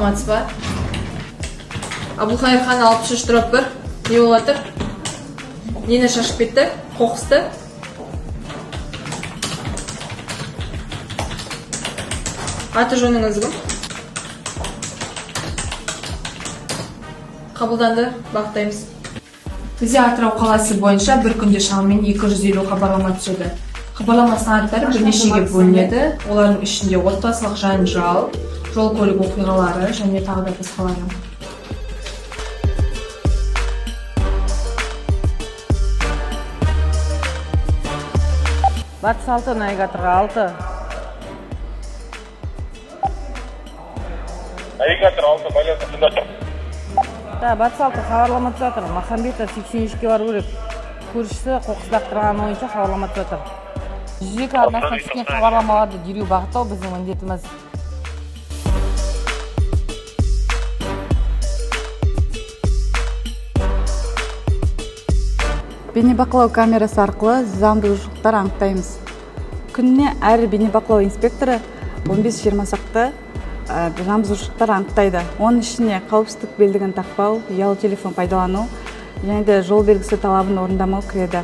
Саламатсыз ба? Абылқайыр хан 63/1. Не болып жатыр? Нені шашып кетті? Қоқысты? Аты жөніңіз кім? Қабылданды, бағыттаймыз. Бізде Атырау қаласы бойынша бір күнде шамамен 250 хабарлама түседі. Хабарлама санаттары бірнешеге бөлінеді. Олардың ішінде отбасылық жанжал, жол көлік оқиғалары және тағы да басқалары. Батыс 6, навигаторға 6. Навигатор 6, байланысты тыңдап тұр. Да, Батыс 6 хабарлама түсіп жатыр. Махамбетов 83-ке бару керек. Көршісі қоқыс лақтырғаны бойынша хабарлама түсіп жатыр. 102 арнасынан түскен хабарламаларды дереу бағыттау біздің міндетіміз. Бейнебақылау камерасы арқылы заң бұзушылықтар анықтаймыз. Күніне әр бейнебақылау инспекторы 15-20 сақты заң бұзушылықтар анықтайды. Оның ішіне қауіпсіздік белдігін тақпау, ұялы телефон пайдалану және де жол белгісі талабын орындамау кіреді.